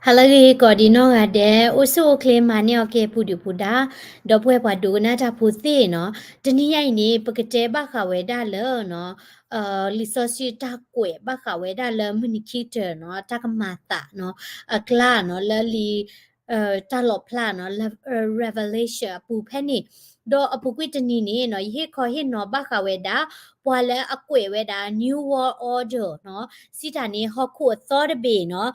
ဟါလၢအဂ့ၤ ကိးဒံးနီၢ်ဂၤဒဲး, အိၣ်ဆူၣ်အိၣ်ချ့မၤန့ၢ်အီၤကဲ ပူၤဒုၣ်ပူၤဒါ, ဒီပုၢ်ဝဲၢ်ပှၤဒိကနၣ်တၢ်ဖိသ့ၣ်နီၤ, တနံၤညါအံၤန့ၣ် ပကတဲဘၣ်ဃးဝဲဒၣ်လၢနီၤ, လံာ်စီဆှံတၢ်ကွဲးဘၣ်ဃးဝဲဒၣ်လၢမုၢ်နံၤခံကတၢၢ်နီၤ, တၢ်ကမၤသးနီၤ, အကျါနီၤ, လၢလံာ် တၢ်လီၣ်ဖျါနီၤ, လၢ Revelation အပူၤဖဲန့ၣ်, ဒီးအပူၤကွံာ်တနံၤန့ၣ်နီၤ, ယဟ့ၣ်ခီဟ့ၣ်နီၤဘၣ်ဃးဝဲဒၣ် ပှၤလၢအကွဲးဝဲဒၣ် New World Order နီၤ, စံးတၢ်န့ၣ် ဟီၣ်ခိၣ်အသီတဘ့ၣ်နီၤ,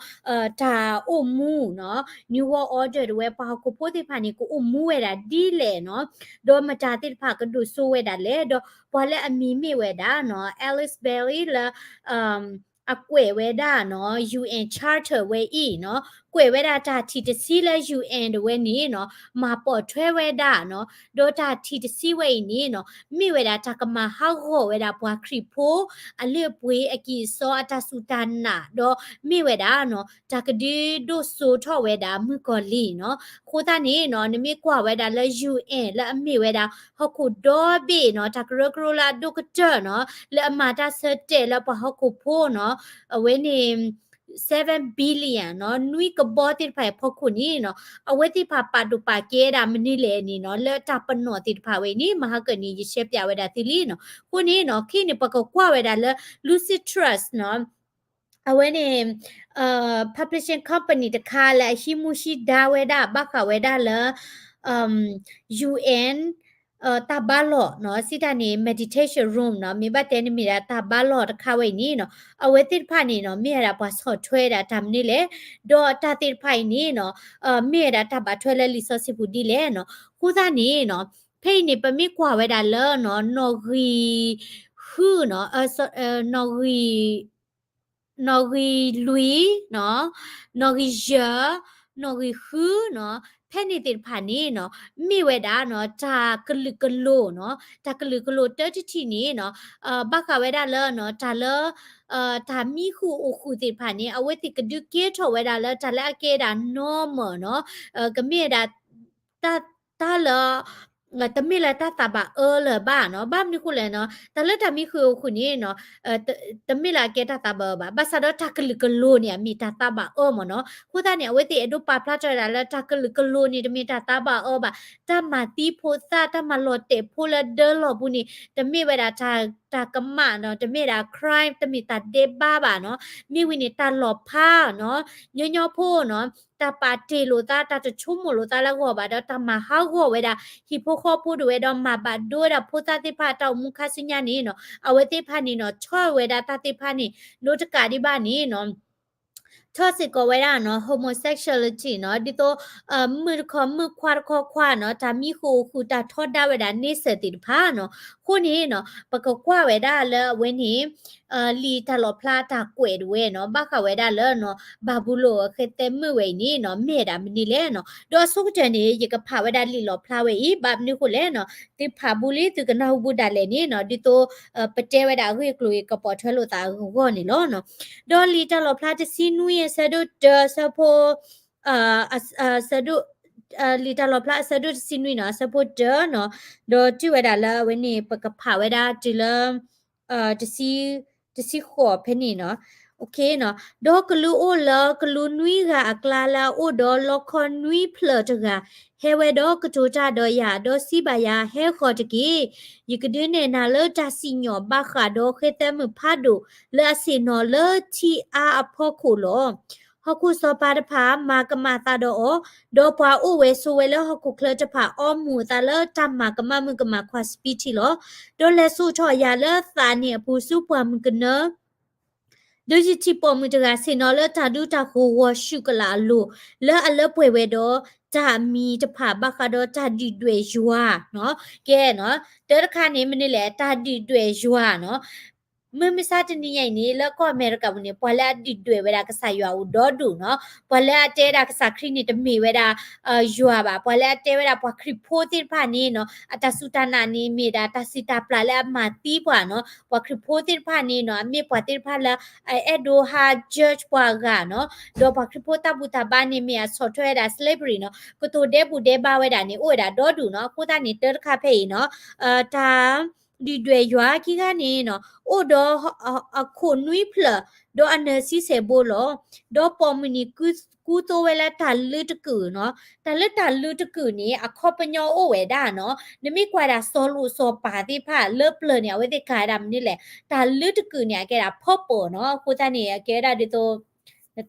တၢ်အိၣ်မူနီၤ, New World Order တဝဲ ပှၤဟီၣ်ခိၣ်ဖိသ့ၣ်တဖၣ်န့ၣ် ကအိၣ်မူဝဲဒၣ်ဒ်လဲၣ်နီၤ, ဒီးမတၤသ့ၣ်တဖၣ်ကဒိၣ်စိဝဲဒၣ်လဲၣ်, ဒီးပှၤလၢအမံၤမ့ၢ်ဝဲဒၣ်နီၤ, Alice Bailey လၢ အကွဲးဝဲဒၣ်နီၤ, UN Charter ဝဲအံၤနီၤ, ကွဲးဝဲဒၣ်တၢ်ထံၣ်တဆံလၢ UN တဝဲန့ၣ်နီၤ, မၤပိာ်ထွဲဝဲဒၣ်နီၤ, ဒီးတၢ်ထံၣ်တဆံဝဲအံၤန့ၣ်နီၤ, မ့ၢ်ဝဲဒၣ်တၢ်ကမၤဟးဂီၤဝဲဒၣ်ပှၤခရံာ်ဖိ အလုၢ်အပှ့ၤအကံၢ်အစီအတၢ်စူၢ်တၢ်နာ်, ဒီးမ့ၢ်ဝဲဒၣ်နီၤ, တၢ်ကဒုဒိၣ်စိထီၣ်ဝဲဒၣ်မုၣ်ကီၤလံၢ်နီၤ, အဃိသတးန့ၣ်နီၤ, နမ့ၢ်ကွၢ်ဝဲဒၣ်လၢ UN လၢအမ့ၢ်ဝဲဒၣ် ဟီၣ်ခိၣ်ဒီဘ့ၣ်နီၤ, တၢ်ကရၢကရိလၢအဒိၣ်ကတၢၢ်နီၤ, လၢအမၤတၢ်ဆၢတဲာ်လၢပှၤဟီၣ်ခိၣ်ဖိနီၤ, အဝဲန့ၣ် seven billion နီၤ, နွံကဘီသ့ၣ်တဖၣ်အံၤအဖီခိၣ်န့ၣ်နီၤ, အဝဲသ့ၣ်တဖၣ်ပာ်ဒိၣ်ပာ်ကဲဒၣ်မနုၤလဲၣ်န့ၣ်နီၤ, လၢတၢ်ပနီၣ်သ့ၣ်တဖၣ်ဝဲအံၤန့ၣ် မဟါကၢန့ၣ် ယရှဲပၠးဝဲဒၣ်သုလံနီၤ, အဃိန့ၣ်နီၤ, ခဲအံၤန့ၣ် ပကကွၢ်ဝဲဒၣ်လၢ Lucis Trust နီၤ, အဝဲန့ၣ် publishing company တခါလၢအဟံးမူဟံးဒါဝဲဒၣ် ဘၣ်ဃးဝဲဒၣ်လၢ UN တၢ်ဘါလီၢ်နီၤ, စံးတၢ်န့ၣ် meditation room နီၤ, မ့ၢ်ဘၣ်တဲန့ၣ်မ့ၢ်ဒၣ်တၢ်ဘါလီၢ်တခါဝဲအံၤန့ၣ်နီၤ, အဝဲသ့ၣ်တဖၣ်န့ၣ်နီၤ, မ့ၢ်ဝဲဒၣ်ပှၤဆီၣ်ထွဲဒၣ်တၢ်မနုၤလဲၣ်, ဒီးတၢ်သ့ၣ်တဖၣ်အံၤန့ၣ်နီၤ, မ့ၢ်ဝဲဒၣ်တၢ်ဘၣ်ထွဲလၢလံာ်စီဆှံပူၤဒ်လဲၣ်နီၤ, အဃိသတးန့ၣ်နီၤ, ဖဲအံၤန့ၣ် ပမ့ၢ်ကွၢ်ဝဲဒၣ်လၢနီၤ, နီၣ်ဂံၢ်ဃုနီၤ, နီၣ်ဂံၢ် နီၣ်ဂံၢ်လွံၢ်နီၤ, နီၣ်ဂံၢ်ယဲၢ်, နီၣ်ဂံၢ်ဃုနီၤ, ဖဲန့ၣ်သ့ၣ်တဖၣ်န့ၣ်နီၤ, မ့ၢ်ဝဲဒၣ်နီၤ, တၢ်ကလုာ်ကလိၤနီၤ, တၢ်ကလုာ်ကလိၤတၢတထံၣ်န့ၣ်နီၤ, ဘၣ်ဃးဝဲဒၣ်လၢနီၤ, တၢ်လၢ တၢ်မံဃုာ်အိၣ်ဃုာ်သ့ၣ်တဖၣ်န့ၣ် အဝဲသ့ၣ်ကဒုးကဲထီၣ်ဝဲဒၣ်လၢတၢ်လၢအကဲဒၣ် normal နီၤ, ကမ့ၢ်ဝဲဒၣ် တၢ် တၢ်လၢ တမ့ၢ်လၢတၢ်သးဘၣ်အၢလၢၤဘၣ်နီၤ, ဘၣ်မနုၤအဃိလဲၣ်နီၤ, တၢ်လၢတၢ်မံဃုာ်အိၣ်ဃုာ်န့ၣ်နီၤ, တမ့ၢ်လၢအကဲတၢ်သးဘၣ်အၢဘၣ်, ဘၣ်ဆၣ်ဒီးတၢ်ကလုာ်ကလိၤန့ၣ် အမ့ၢ်တၢ်သးဘၣ်အၢမ့ၢ်နီၤ, အဃိသတးန့ၣ် အဝဲသ့ၣ်အဲၣ်ဒိးပာ်ဖျါထီၣ်ဝဲဒၣ်လၢတၢ်ကလုာ်ကလိၤန့ၣ် တမ့ၢ်တၢ်သးဘၣ်အၢဘၣ်, တၢ်မၤသံဖိသၣ် တၢ်မၤလီၤတဲာ်ဖိလၢဒၢလီၢ်ပူၤန့ၣ် တမ့ၢ်ဝဲဒၣ်တၢ် တၢ်ကမၣ်နီၤ, တမ့ၢ်ဒၣ် crime တမ့ၢ်တၢ်ဒဲးဘးဘၣ်နီၤ, မ့ၢ်ဝံၤန့ၣ် တၢ်လီၤဖးနီၤ, ညီညီဖိနီၤ, တၢ်ပာ်တ့ၢ်လိာ်သး တၢ်တဆိကမိၣ်လိာ်သးလၢအဂီၢ်ဘၣ်ဒီး တၢ်မၤဟးဂီၤဝဲဒၣ် ဟံၣ်ဖိဃီဖိဒၣ်ဝဲဒီး မၤဘၣ်ဒိဝဲဒၣ်ဖိသၣ်သ့ၣ်တဖၣ် တၢ်အိၣ်မူခါဆူညါန့ၣ်နီၤ, အဝဲသ့ၣ်တဖၣ်န့ၣ်နီၤ, ဆီၣ်ဝဲဒၣ်တၢ်သ့ၣ်တဖၣ်န့ၣ် နီတကးဒံးဘၣ်န့ၣ်နီၤ ထီၣ်စ့ၢ်ကီးဝဲဒၣ်နီၤ homosexuality နီၤ, ဒ်သိး မုၣ်တခီမုၣ်ခွါတခီခွါနီၤ, တၢ်မံဃုာ်အိၣ်ဃုာ် တၢ်ထီဒါဝဲဒၣ်န့ဆၢၣ်သ့ၣ်တဖၣ်နီၤ, အဃိန့ၣ်နီၤ ပကကွၢ်ဝဲဒၣ်လၢအဝဲန့ၣ် လံာ်တၢ်လီၣ်ဖျါတၢ်ကွဲးတဝဲနီၤ, ဘၣ်ဃးဝဲဒၣ်လၢနီၤ ဘၤဘူလိၣ်အဃဲသဲမုၣ်ဝဲအံၤန့ၣ်နီၤ မ့ၢ်ဝဲဒၣ်မနုၤလဲၣ်နီၤ, ဒီးအဆိကတၢၢ်န့ၣ် ယကဖးဝဲဒၣ်လံာ်လီၣ်ဖျါဝဲအံၤ ဘၣ်မနုၤအဃိလဲၣ်နီၤ, သုဖးဘူးလံ သုကနၢ်ဟူဘူးဒၣ်လဲာ်န့ၣ်နီၤ, ဒ်သိး ပတဲဝဲဒၣ်အဂ့ၢ်အကျိၤအံၤ ကပိာ်ထွဲလိာ်သးအဂီၢ်န့ၣ်လီၤနီၤ. ဒီးလံာ်တၢ်လီၣ်ဖျါတဆံနွံ အဆၢဒိၣ်တၢ အဆၢဖိ အဆၢဒိၣ် လံာ်တၢ်လီၣ်ဖျါအဆၢဒိၣ်တဆံနွံနီၤ အဆၢဖိတၢနီၤ, ဒီးတုၤဝဲဒၣ်လၢအဝဲန့ၣ် ပကဖးဝဲဒၣ်တုၤလၢ တဆံ တဆံဃိးဖဲန့ၣ်နီၤ. ဒီးကလူးအိၣ်လၢကလူးနွံဂၤအကျါလၢအအိၣ်ဒီးလီခီနွံဖျၢၣ်တဂၤ ဟဲဝဲဒီးကတိၤတၢ်ဒီးယၤ ဒီးစံးဘၣ်ယၤ, ဟဲဃီၤတက့ၢ်. ယကဒုးနဲၣ်နၤလၢတၢ်စံၣ်ညီၣ်ဘၣ်ဃးဒီးဃဲသဲမုၣ်ဖးဒိၣ်လၢအဆ့ၣ်နီၤလၢထံအါအဖီခိၣ်လီၤ. ဟီၣ်ခိၣ်စီၤပၤတဖၣ်မၤကမၣ်သးဒီးအီၤ, ဒီးပှၤအိၣ်ဝဲဆိးဝဲလၢဟီၣ်ခိၣ်ချၢတဖၣ်အီမူၤအသးလၢတၢ်မၤကမၣ်မုၣ်ကမၣ်ခွါစပံးထံလီၤ. ဒီးလဲၤစိာ်ထီၣ်ယၤလၢသးနံၣ်အပူၤဆူပှၢ်မုၢ်ကနၢ ဒီးယထံၣ်ပိာ်မုၣ်တဂၤဆ့ၣ်နီၤလၢတၢ်ဒူတၢ်ဃိၤဂီၤဆူၣ်ကလာ်အလိၤ, လၢအလၢပှဲၤဝဲဒီးတၢ်မံၤတဖၣ်ဘၣ်ဃးဒီးတၢ်ဒုၣ်ဒွဲၣ်ယွၤနီၤ. ကဲနီၤ, တၢတခါန့ၣ် မနုၤလဲၣ်, တၢ်ဒုၣ်ဒွဲၣ်ယွၤနီၤ. မုၢ်မဆါတနံၤညါအံၤန့ၣ် လၢကီၢ်အမဲရကၤပူၤန့ၣ် ပှၤလၢအဒုၣ်ဒွဲၣ်ဝဲဒၣ်ကစၢ်ယွၤအိၣ်ဒီဒူၣ်နီၤ. ပှၤလၢအတဲဒၣ်ကစၢ်ခရံာ်န့ၣ် တမ့ၢ်ဝဲဒၣ် ယွၤဘၣ်. ပှၤလၢအတဲဝဲဒၣ်ပှၤခရံာ်ဖိသ့ၣ်တဖၣ်န့ၣ်နီၤ, အတၢ်စူၢ်တၢ်နာ်န့ၣ် မ့ၢ်ဒၣ်တၢ်စံးတၢ်ပျၢ်လၢအမၤသံပှၤနီၤ. ပှၤခရံာ်ဖိသ့ၣ်တဖၣ်န့ၣ်နီၤ, အမ့ၢ်ပှၤသ့ၣ်တဖၣ်လၢ အအဲၣ်ဒိးဟး judge ပှၤဂၤနီၤ. ဒီးပှၤခရံာ်ဖိတၢ်ဘူၣ်တၢ်ဘါန့ၣ် မ့ၢ်အဆီၣ်ထွဲဝဲဒၣ် slavery နီၤ. ကတိၤဒဲဘူၣ်ဒဲဘါဝဲဒၣ်န့ၣ် အိၣ်ဝဲဒၣ်ဒီဒူၣ်နီၤ. အဃိသတးန့ၣ် တၢတခါဖဲအံၤနီၤ, တၢ် ဒုၣ်ဒွဲၣ်ယွၤခံဂၤန့ၣ်နီၤ အိၣ်ဒီးအခိၣ်နွံဖျၢၣ် ဒီးအနၢၤဆံဆဲၣ်ဘိလီၤ. ဒီးပိာ်မုၣ်န့ၣ် ကူသိဝဲလၢတၢ်လုတကုာ်နီၤ, တၢ်လၢတၢ်လုတကုာ်န့ၣ် အခီပညီအိၣ်ဝဲဒၣ်နီၤ, နမ့ၢ်ကွၢ်ဒၣ်စီၤလိၣ်စီၤပၤသ့ၣ်တဖၣ်လၢပျၢၤန့ၣ် အဝဲသ့ၣ်ကၤဝဲဒၣ်မနုၤလဲၣ်, တၢ်လုတကုာ်န့ၣ် အကဲဒၣ် purple နီၤ, အဃိသတးန့ၣ် အကဲဝဲဒၣ်ဒ်သိး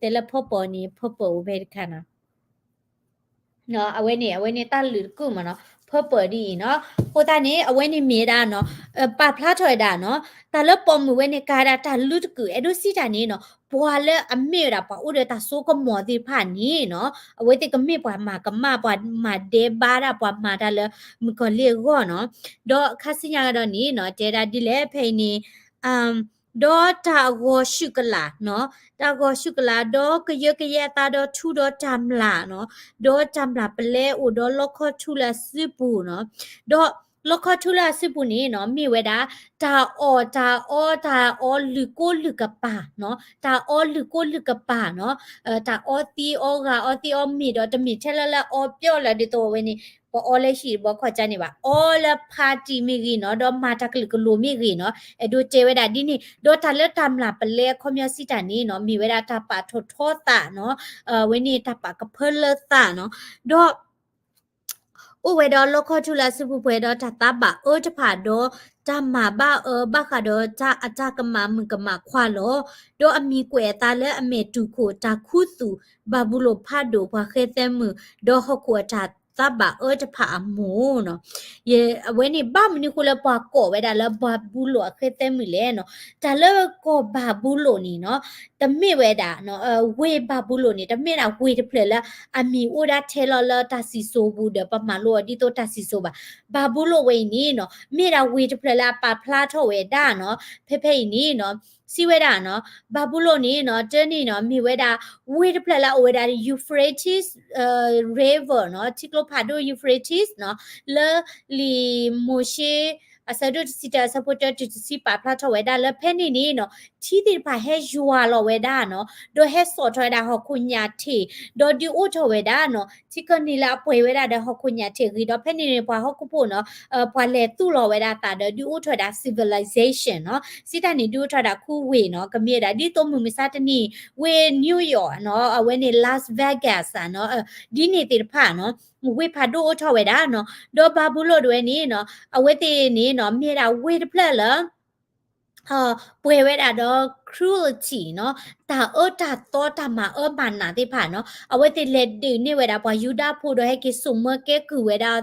တဲလၢ purple န့ၣ် purple အိၣ်ဖဲတခါနီၤ အဝဲန့ၣ် အဝဲန့ၣ်တၢ်လုးတကုာ်မးနီၤ, purple ဒ်အံၤနီၤ. အဃိသတးန့ၣ် အဝဲန့ၣ်မ့ၢ်ဝဲဒၣ်နီၤ, ပာ်ဖျါထီၣ်ဝဲဒၣ်နီၤ, တၢ်လၢပိာ်မုၣ်ဝဲန့ၣ် ကၤဝဲဒၣ်တၢ်လုတကုာ် အဲၣ်ဒိးစံးတၢ်န့ၣ်နီၤ, ပှၤလၢအမ့ၢ်ဝဲဒၣ်ပှၤအိၣ်ဒီးတၢ်စိကမီၤသ့ၣ်တဖၣ်န့ၣ်နီၤ, အဝဲသ့ၣ်ကမ့ၢ်ပှၤမၤကမၣ် ပှၤမၤဒဲဘါဒၣ် ပှၤမၤတၢ်လၢမုၣ်ကီၤလံၢ်အဂီၢ်နီၤ. ဒီးခါဆူညါကဒီးန့ၣ်နီၤ, တဲဒၣ်ဒ်လဲၣ်ဖဲအံၤန့ၣ် ဒီးတၢ်အဂီၤဆူၣ်ကလာ်နီၤ, တၢ်အဂီၤဆူၣ်ကလာ် ဒီးကယၢကယဲအသးဒီးထူဒီးတၢ်မျၢ်နီၤ, ဒီးတၢ်မျၢ်ပလဲအိၣ်ဒီးလီခီထူလၢအစုပူၤနီၤ, ဒီးလီခီထူလၢအစုပူၤန့ၣ်နီၤ, မ့ၢ်ဝဲဒၣ် တၢ်အီၣ်တၢ်အီတၢ်အီလုၢ်ကိလုၢ်ကပၤနီၤ, တၢ်အီလုၢ်ကိလုၢ်ကပၤနီၤ, တၢ်အီသံအီဂၤအီသံအီမ့ၤဒီးတမ့ၢ်ထဲလၢလၢအီပျီလၢဒ်သိးအဝဲန့ၣ် ပအီလၢဟံၣ်တဘီခီၣ်ကါန့ၣ်ဘၣ်, အီလၢ party မ့ၢ်ဂ့ၤနီၤ, ဒီးမၤတၢ်ကလုာ်ကလိၤမ့ၢ်ဂ့ၤနီၤ, အဲၣ်ဒိးတဲဝဲဒၣ်ဒ်န့ၣ်, ဒီးတၢ်လၢတၢ်မျၢ်ပလဲအခီပညီစံးတၢ်န့ၣ်နီၤ, မ့ၢ်ဝဲဒၣ်တၢ်ပာ်ထီၣ်ထီသးနီၤ, အဝဲန့ၣ်တၢ်ပာ်ကဖၢလၢသးနီၤ, ဒီး အိၣ်ဝဲဒီးလီခီထူလၢအစုပူၤပှဲၤဒီးတၢ်သးဘၣ်အၢတဖၣ်ဒီး တၢ်မၤဘၣ်အၢဘၣ်ဃးဒီးတၢ်အတၢ်ကမၣ်မုၣ်ကမၣ်ခွါလီၤ. ဒီးအမံၤကွဲးအသးလၢအမဲာ်တူၢ်ခိၣ် တၢ်ခူသူၣ် ဘၤဘူလိၣ်ဖးဒိၣ်ပှၤဃဲသဲမုၣ် ဒီးဟီၣ်ခိၣ်အတၢ်သးဘၣ်အၢတဖၣ်အမိၢ်နီၤ. အဝဲန့ၣ်ဘၣ်မနုၤဃိလၢပှၤကိးဝဲဒၣ်လၢဘၤဘူလိၣ်အဃဲသဲမုၣ်လဲၣ်နီၤ. တၢ်လၢကိးဘၤဘူလိၣ်န့ၣ်နီၤ တမ့ၢ်ဝဲဒၣ် ဝ့ၢ်ဘၤဘူလိၣ်န့ၣ် တမ့ၢ်ဒၣ်ဝ့ၢ်တဖျၢၣ်လၢအမံၤအိၣ်ဒၣ်ထဲလီၤလၢတၢ်စံၣ်စိၤပူၤဒီးပမၤလိအီၤဒ်သိးတၢ်စံၣ်စိၤဘၣ်. ဘၤဘူလိၣ်ဝဲအံၤန့ၣ်နီၤ မ့ၢ်ဒၣ်ဝ့ၢ်တဖျၢၣ်လၢအပာ်ဖျါထီၣ်ဝဲဒၣ်နီၤ ဖဲဖဲအံၤန့ၣ်နီၤ စံးဝဲဒၣ်နီၤ ဘၤဘူလိၣ်န့ၣ်နီၤ တၢ်န့ၣ်နီၤ မ့ၢ်ဝဲဒၣ် ဝ့ၢ်တဖျၢၣ်လၢအအိၣ်ဝဲဒၣ် Euphrates River နီၤ ထံကျိဖးဒိၣ် Euphrates နီၤ လၢလံာ်မိၤၡ့ အဆၢဒိၣ်တဆံတၢ အဆၢဖိတၢတုၤတဆံ ပာ်ဖျါထီၣ်ဝဲဒၣ်လၢဖဲန့ၣ်န့ၣ်နီၤ ထံသ့ၣ်တဖၣ်ဟဲယွၤလီၤဝဲဒၣ်နီၤ ဒီးဟဲစိာ်ထီၣ်ဝဲဒၣ်ဟီၣ်ခိၣ်ညၣ်ထံး ဒီးဒုးအိၣ်ထီၣ်ဝဲဒၣ်နီၤ ထံကီၢ်န့ၣ်လၢအပှဲၤဝဲဒၣ်ဒီးဟီၣ်ခိၣ်ညၣ်ထံးအဂ့ၢ် ဒီးဖဲန့ၣ်န့ၣ် ပှၤဟီၣ်ခိၣ်ဖိနီၤ ပှၤလဲၤသူၣ်လီၤဝဲဒၣ်အသးဒီးဒုးအိၣ်ထီၣ်ဝဲဒၣ် civilization နီၤ စံးတၢ်န့ၣ် ဒုးအိၣ်ထီၣ်ဝဲဒၣ်ခူဝ့ၢ်နီၤ ကမ့ၢ်ဝဲဒၣ်ဒ်သိးမုၢ်မဆါတနံၤ ဝ့ၢ် New York နီၤ အဝဲန့ၣ် Las Vegas နီၤ ဒ်န့ၣ်သ့ၣ်တဖၣ်နီၤ ဝ့ၢ်ဖးဒိၣ်အိၣ်ထီၣ်ဝဲဒၣ်နီၤ ဒီးဘၤဘူလိၣ်ဒၣ်ဝဲန့ၣ်နီၤ အဝဲသ့ၣ်န့ၣ်နီၤ မ့ၢ်ဝဲဒၣ်ဝ့ၢ်တဖျၢၣ်လၢ ပှဲၤဝဲဒၣ်ဒီး cruelty နီၤ တၢ်အၢတၢ်သီတၢ်မၤအၢမၤနးသ့ၣ်တဖၣ်နီၤ အဝဲသ့ၣ်လဲၤဒုးန့ၢ်ဝဲဒၣ်ပှၤယူဒၤဖိဒီးဟဲက့ၤစိာ်မၢကဲကုၢ်ဝဲဒၣ်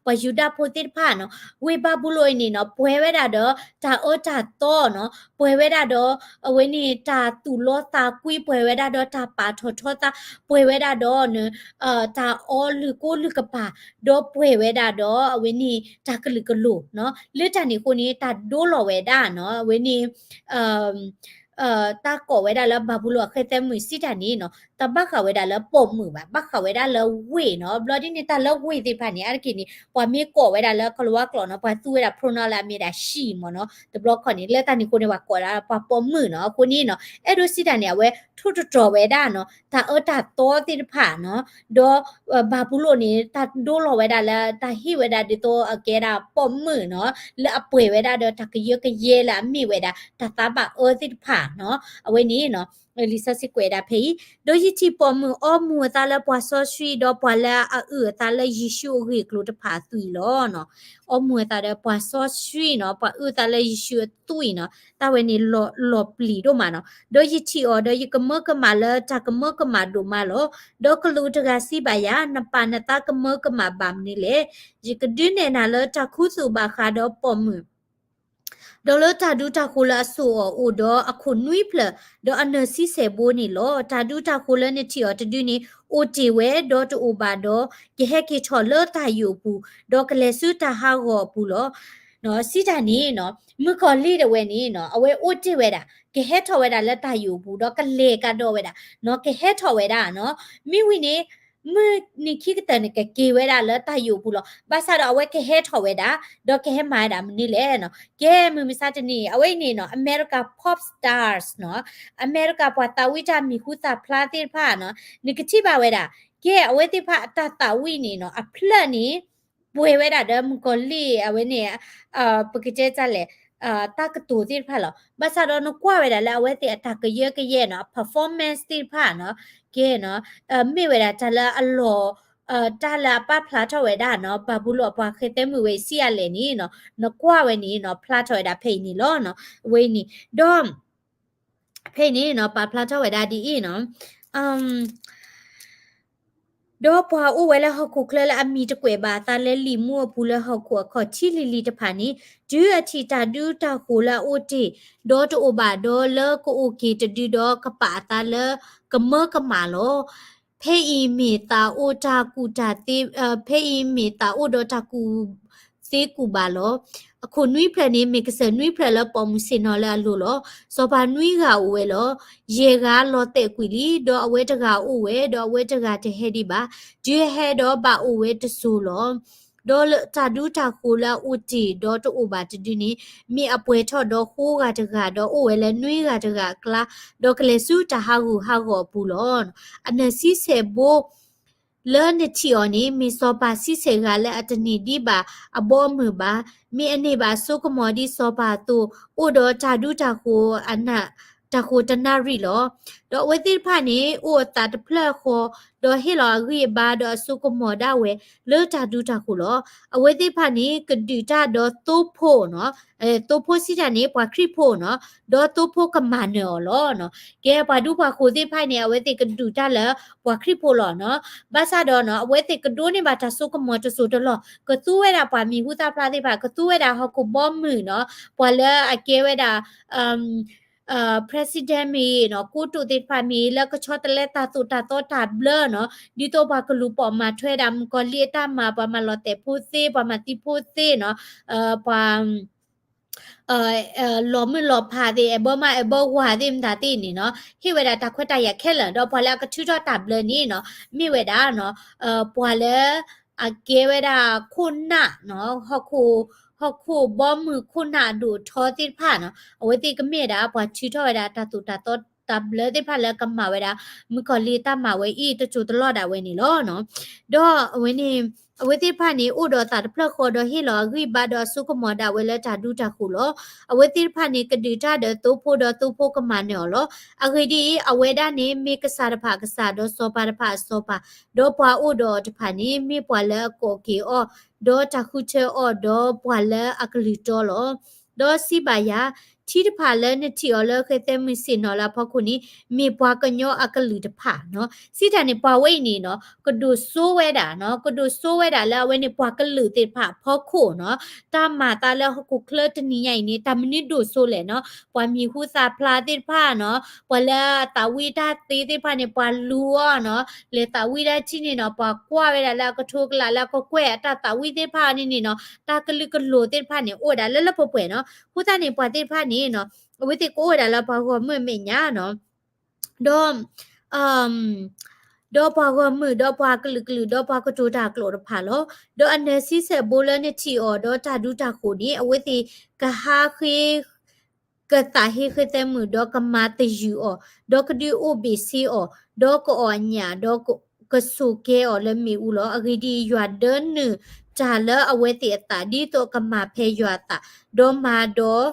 ပှၤယူဒၤဖိသ့ၣ်တဖၣ်နီၤ ဝ့ၢ်ဘၤဘူလိၣ်အံၤန့ၣ်နီၤ ပှဲၤဝဲဒၣ်ဒီး တၢ်အၢတၢ်သီနီၤ ပှဲၤဝဲဒၣ်ဒီး အဝဲန့ၣ် တၢ်သူၣ်လီသးကွံ ပှဲၤဝဲဒၣ်ဒီးတၢ်ပာ်ထီၣ်ထီသး ပှဲၤဝဲဒၣ်ဒီး တၢ်အီလုၢ်ကိလုၢ်ကပၤ ဒီးပှဲၤဝဲဒၣ်ဒီး အဝဲန့ၣ် တၢ်ကလုာ်ကလိၤနီၤ လၢတၢ်န့ၣ်အဃိန့ၣ် တၢ်ဒိလီၤဝဲဒၣ်နီၤ အဝဲန့ၣ် တၢ်ကိးဝဲဒၣ်လၢဘၤဘူလိၣ်အဃဲသဲမုၣ်စံးတၢ်န့ၣ်နီၤ တၢ်ဘၣ်ဃးဝဲဒၣ်လၢပိာ်မုၣ်ဘၣ် ဘၣ်ဃးဝဲဒၣ်လၢဝ့ၢ်နီၤ ဘျီဒ်န့ၣ် တၢ်လၢဝ့ၢ်သ့ၣ်တဖၣ်န့ၣ် အါတက့ၢ်န့ၣ် ပှၤမ့ၢ်ကိးဝဲဒၣ်လၢကလၤဝါကျိာ်နီၤ ပှၤသူဝဲဒၣ် pronoun လၢအမ့ၢ်ဒၣ် she မ့ၢ်နီၤ တဘျီခီန့ၣ် လၢတၢ်န့ၣ်အဃိန့ၣ် ပှၤကိးဒၣ်ပှၤပိာ်မုၣ်နီၤ အဃိန့ၣ်နီၤ အဲၣ်ဒိးစံးတၢ်န့ၣ် အဝဲထိၣ်သတြီၤဝဲဒၣ်နီၤ တၢ်အၢတၢ်သီသ့ၣ်တဖၣ်နီၤ ဒီး ဘၤဘူလိၣ်န့ၣ် တၢ်ဒိလီၤဝဲဒၣ်လၢ တၢ်ဟ့ၣ်ဝဲဒၣ်ဒ်သိးအကဲဒၣ်ပိာ်မုၣ်နီၤ လၢအပှဲၤဝဲဒၣ်ဒီးတၢ်ကယၢကယဲလၢအမ့ၢ်ဝဲဒၣ် တၢ်သးဘၣ်အၢသ့ၣ်တဖၣ်နီၤ အဝဲန့ၣ်နီၤ လံာ်စီဆှံကွဲးဒၣ်ဖဲအံၤ ဒီးယထံၣ်ပိာ်မုၣ်အီမူၤအသးလၢပှၤစီဆှံ ဒီးပှၤလၢအအုၣ်အသးလၢယ့ၣ်ၡူးအဂ့ၢ်အကျိၤတဖၣ်အသွံၣ်လီၤနီၤ အီမူၤအသးဒီးပှၤစီဆှံနီၤ ပှၤအုၣ်အသးလၢယ့ၣ်ၡူးအသွံၣ်နီၤ တၢ်ဝဲန့ၣ်လီၤပျံၤဒိၣ်မးနီၤ ဒီးယထံၣ်အီၤဒီးယကမၢကမၣ်လၢတၢ်ကမၢကမၣ်ဒိၣ်မးလီၤ ဒီးကလူးတဂၤစံးဘၣ်ယၤ နပၢ်နသးကမၢကမၣ်ဘၣ်မနုၤလဲၣ် ယကဒုးနဲၣ်နၤလၢတၢ်ခူသူၣ်ဘၣ်ဃးဒီးပိာ်မုၣ် ဒီးလၢတၢ်ဒူတၢ်ဃိၤလၢအစိာ်အီၤအိၣ်ဒီးအခိၣ်နွံဖျၢၣ် ဒီးအနၢၤဆံဆဲၣ်ဘိန့ၣ်လီၤ. တၢ်ဒူတၢ်ဃိၤလၢနထံၣ်အီၤတဒုန့ၣ် အိၣ်တ့ၢ်ဝဲဒီးတအိၣ်ဘၣ်ဒီး ယဟဲက့ၤထီၣ်လၢတၢ်ယိာ်အပူၤ, ဒီးကလဲၤဆူတၢ်ဟးဂီၤအပူၤလီၤ. စံးတၢ်န့ၣ်နီၤ မုၣ်ကီၤလံၢ်ဒၣ်ဝဲန့ၣ်နီၤ အဝဲအိၣ်တ့ၢ်ဝဲဒၣ် ကဟဲထီၣ်ဝဲဒၣ်လၢတၢ်ယိာ်အပူၤ ဒီးကလဲၤကဒီးဝဲဒၣ်နီၤ ကဟဲထီၣ်ဝဲဒၣ်နီၤ မ့ၢ်ဝံၤန့ၣ် မုၢ်နံၤခံကတၢၢ်န့ၣ် ကက့ၤဝဲဒၣ်လၢတၢ်ယိာ်အပူၤလီၤ. ဘၣ်ဆၣ်ဒီးအဝဲကဟဲထီၣ်ဝဲဒၣ် ဒီးကဟဲမၤဝဲဒၣ်မနုၤလဲၣ်နီၤ ကဲမုၢ်မဆါတနံၤ အဝဲအံၤန့ၣ်နီၤ America pop stars နီၤ America ပှၤသးဝံၣ်တၢ်မံၤဟူသၣ်ဖျါသ့ၣ်တဖၣ်နီၤ နကထံၣ်ဘၣ်ဝဲဒၣ် ကဲအဝဲသ့ၣ်တဖၣ်အတၢ်သးဝံၣ်န့ၣ်နီၤ အဖျၢၣ်န့ၣ် ပှဲၤဝဲဒၣ်ဒီးမုၣ်ကီၤလံၢ်အဝဲန့ၣ် ပကတဲတၢ်လဲၣ် တၢ်ကတိၤသ့ၣ်တဖၣ်လီၤ. ဘၣ်ဆၣ်ဒီးနကွၢ်ဝဲဒၣ်လၢအဝဲသ့ၣ်အတၢ်ကယၢကယဲနီၤ performance သ့ၣ်တဖၣ်နီၤ ကဲနီၤ မ့ၢ်ဝဲဒၣ်တၢ်လၢအလီၢ် တၢ်လၢအပာ်ဖျါထီၣ်ဝဲဒၣ်နီၤ ဘၤဘူလိၣ်အပှၤဃဲသဲမုၣ်ဝဲအံၤ ဆံးအါလဲၣ်န့ၣ်နီၤ နကွၢ်ဝဲန့ၣ်နီၤ ဖျါထီၣ်ဝဲဒၣ်ဖဲအံၤန့ၣ်လီၤ. အဝဲအံၤန့ၣ် ဒီး ဖဲအံၤန့ၣ်နီၤ ပာ်ဖျါထီၣ်ဝဲဒၣ်ဒ်အံၤနီၤ ဒီးပှၤအိၣ်ဝဲလၢဟီၣ်ခိၣ်ချၢလၢအမံၤတကွဲးဘၣ်အသးလၢလံာ်မူအပူၤလၢဟီၣ်ခိၣ်အခီၣ်ထံးလံၤလံၤတဖၣ်န့ၣ် တုၤအထံၣ်တၢ်ဒူတၢ်ဃိၤလၢအအိၣ်တ့ၢ် ဒီးတအိၣ်ဘၣ်ဒီးလၢကအိၣ်က့ၤတဒုဒီးကပာ်အသးလၢ ကမၢကမၣ်လီၤ. ဖဲအံၤမ့ၢ်သးအိၣ်တၢ်ကူၣ်တၢ်သ့ ဖဲအံၤမ့ၢ်သးအိၣ်ဒီးတၢ်ကူၣ်သ့ကူၣ်ဘၣ်လီၤ. အခိၣ်နွံဖျၢၣ်န့ၣ် မ့ၢ်ကစၢၢ်နွံဖျၢၣ်လၢပိာ်မုၣ်ဆ့ၣ်နီၤလၢအလိၤလီၤ. စီၤပၤနွံဂၤအိၣ်ဝဲလီၤ. ယဲၢ်ဂၤလီၤတဲာ်ကွံာ်လံ, ဒီးအဝဲတဂၤအိၣ်ဝဲ, ဒီးအဝဲတဂၤတဟဲဒံးဘၣ်. တုၤအဟဲဒီးဘၣ်အိၣ်ဝဲတစိၤလီၤ. ဒီးလၢတၢ်ဒူတၢ်ဃိၤလၢအအိၣ်တ့ၢ်ဒီးတအိၣ်ဘၣ်တဒုန့ၣ် မ့ၢ်အပှဲၤထီၣ်ဒီးဃိဂၤတဂၤ, ဒီးအိၣ်ဝဲလၢနွံဂၤတဂၤအကျါ, ဒီးကလဲၤဆူတၢ်ဟးဂူာ်ဟးဂီၤအပူၤလီၤ. အနၢၤဆံဆဲၣ်ဘိ လၢနထံၣ်အီၤန့ၣ် မ့ၢ်စီၤပၤဆံဆဲၣ်ဂၤလၢအတန့ၢ်ဒံးဘၣ်အဘီအမုၢ်ဘၣ်. မ့ၢ်အန့ၢ်ဘၣ်အစိကမီၤဒ်စီၤပၤအသိး, အိၣ်ဒီးတၢ်ဒူတၢ်ဃိၤအနၢ်, တၢ်ဃိၤတနၣ်ရံၣ်လီၤ. ဒီးအဝဲသ့ၣ်တဖၣ်န့ၣ် အိၣ်အသးတဖျၢၣ်ဃီ, ဒီးဟ့ၣ်လီၤအဂံၢ်အဘါဒီးအစိကမီၤဒၣ်ဝဲ လၢတၢ်ဒူတၢ်ဃိၤလီၤ. အဝဲသ့ၣ်တဖၣ်န့ၣ် ကဒုးတၢ်ဒီးသိဖိနီၤ, သိဖိစံးတၢ်န့ၣ် ပှၤခရံာ်ဖိနီၤ, ဒီးသိဖိကမၤနၢၤအီၤလီၤ. ကဲ ပှၤဒူပှၤဃိၤသ့ၣ်တဖၣ်န့ၣ် အဝဲသ့ၣ်ကဒုးတၢ်လၢပှၤခရံာ်ဖိလီၤနီၤ. ဘၣ်ဆၣ်ဒီးနီၤ အဝဲသ့ၣ်ကဒိးန့ၢ်ဘၣ်တၢ်စိကမီၤတစိၤတလီၢ်, ကသူဝဲဒၣ်ပှၤမံၤဟူသၣ်ဖျါသ့ၣ်တဖၣ်, ကသူဝဲဒၣ်ဟီၣ်ခိၣ်ဘီမုၢ်နီၤ, ပှၤလၢအကဲဝဲဒၣ် president မ့ၢ်နီၤ, ကိတိာ်သ့ၣ်တဖၣ်မ့ၢ် လၢကဆီတလဲတၢ်သိၣ်တၢ်သီတၢ်ဘျၢနီၤ, ဒ်သိးပှၤကလူၤပိာ်မၤထွဲဒၣ် မုၣ်ကီၤလံၢ်အတၢ်မၤ, ပှၤမၤလီၤတဲာ်ဖိသ့, ပှၤမၤသံဖိသ့နီၤ, ပှၤ လီၤမုၢ်လီၤဖးသ့ၣ်, အဲၣ်ဘၢမါအဲၣ်ဘၢဝၤသ့ၣ်မတၤသ့ၣ်န့ၣ်နီၤ, ဟ့ၣ်ဝဲဒၣ်တၢ်ခွဲးတၢ်ယာ်ခဲလၢာ်, ဒီးပှၤလၢအကထုးထီၣ်တၢ်ဘျၢန့ၣ်နီၤ, မ့ၢ်ဝဲဒၣ်နီၤ, ပှၤလၢ အကဲဝဲဒၣ်ခိၣ်နၢ်နီၤ, ဟီၣ်ခိၣ်, ဟီၣ်ခိၣ်ဘီမုၢ်ခိၣ်နၢ်အဒိၣ်အထီသ့ၣ်တဖၣ်နီၤ, အဝဲသ့ၣ်ကမ့ၢ်ဒၣ်ပှၤထုးထီၣ်ဝဲဒၣ်တၢ်သိၣ်တၢ်သီတၢ်ဘျၢသ့ၣ်တဖၣ်လၢကမၤဝဲဒၣ် မုၣ်ကီၤလံၢ်အတၢ်မၤဝဲအံၤ တစိၤတလီၢ်ဒၣ်ဝဲန့ၣ်လီၤနီၤ. ဒီးအဝဲန့ၣ် အဝဲသ့ၣ်တဖၣ်န့ၣ် အိၣ်ဒီးသးတဖျၢၣ်ဃီဒီးဟ့ၣ်လီၤအဂံၢ်ဘါဒီးအစိကမီၤဒၣ်ဝဲလၢတၢ်ဒူတၢ်ဃိၤလီၤ. အဝဲသ့ၣ်တဖၣ်န့ၣ် ကဒုးတၢ်ဒီးသိဖိဒီးသိဖိကမၤနၢၤအီၤလီၤ. အဂ့ၢ်ဒ်အံၤ, အဝဲဒၣ်န့ၣ်မ့ၢ်ကစၢ်တဖၣ်အကစၢ်, ဒီးစီၤပၤတဖၣ်အစီၤပၤ, ဒီးပှၤအိၣ်ဒီးအီၤတဖၣ်န့ၣ် မ့ၢ်ပှၤလၢအကိးက့ၤအီၤ, ဒီးတၢ်ဃုထၢအီၤ, ဒီးပှၤလၢအကလုၢ်တီလီၤ. ဒီးစံးဘၣ်ယၤ, ထံတဖၣ်လၢနထံၣ်အီၤလၢဃဲသဲမုၢ်ဆ့ၣ်နီၤလၢအဖီခိၣ်န့ၣ် မ့ၢ်ပှၤကညီအကလုာ်တဖၣ်နီၤ. စံးတၢ်န့ၣ် ပှၤဝဲအံၤန့ၣ်နီၤ ကဒိၣ်စိဝဲဒၣ်နီၤ, ကဒိၣ်စိဝဲဒၣ်လၢအဝဲန့ၣ်ပှၤကလုာ်သ့ၣ်တဖၣ်အဖီခိၣ်နီၤ. တၢ်မၤသးလၢဟီၣ်ခိၣ်ချၢတနံၤညါအံၤန့ၣ် တၢ်မနုၤဒိၣ်စိလဲၣ်နီၤ, ပှၤမံၤဟူသၣ်ဖျါသ့ၣ်တဖၣ်နီၤ, ပှၤလၢအသးဝံၣ်တၢ်သ့သ့ၣ်တဖၣ်န့ၣ် ပှၤလူၤအီၤနီၤ, လဲၤသးဝံၣ်တၢ်ထံၣ်န့ၣ်နီၤ, ပှၤကွၢ်ဝဲဒၣ်လၢအကထိကလးလၢအကကွဲၢ်အတၢ်သးဝံၣ်သ့ၣ်တဖၣ်န့ၣ်န့ၣ်နီၤ, တၢ်ကလုာ်ကလိၤသ့ၣ်တဖၣ်န့ၣ် အိၣ်ဝဲဒၣ်လၢလၢပှဲၤပှဲၤနီၤ. အဃိသတးန့ၣ် ပှၤသ့ၣ်တဖၣ်န့ၣ်နီၤ အဝဲသ့ၣ်ကအိၣ်ဝဲဒၣ်လၢပှၤဂီၢ်မုၢ်အမဲာ်ညါနီၤ. ဒီး ဒီးပှၤဂီၢ်မုၢ်, ဒီးပှၤကလုာ်ကလုာ်, ဒီးပှၤကတိၤတၢ်ကျိာ်တဖၣ်လီၤ. ဒီးအနၢၤဆံဆဲၣ်ဘိလၢနထံၣ်အီၤ, ဒီးတၢ်ဒူတၢ်ဃိၤန့ၣ် အဝဲသ့ၣ်ကဟးဃ့ ကသးဟ့ဃ့သဲမုၢ်, ဒီးကမၤသယုၢ်အီၤ, ဒီးကဒုးအိၣ်ဘ့ၣ်ဆ့အီၤ, ဒီးကအီၣ်အညၣ်, ဒီးကဆိၣ်ကဲအီၤလၢမ့ၣ်အူလီၤ. အဂ့ၢ်ဒ်အံၤ, ယွၤဒၢနုာ်တၢ်လၢအဝဲသ့ၣ်အသး ဒ်သိးအကမၤဖဲယွၤအသး, ဒီးမၤဒီး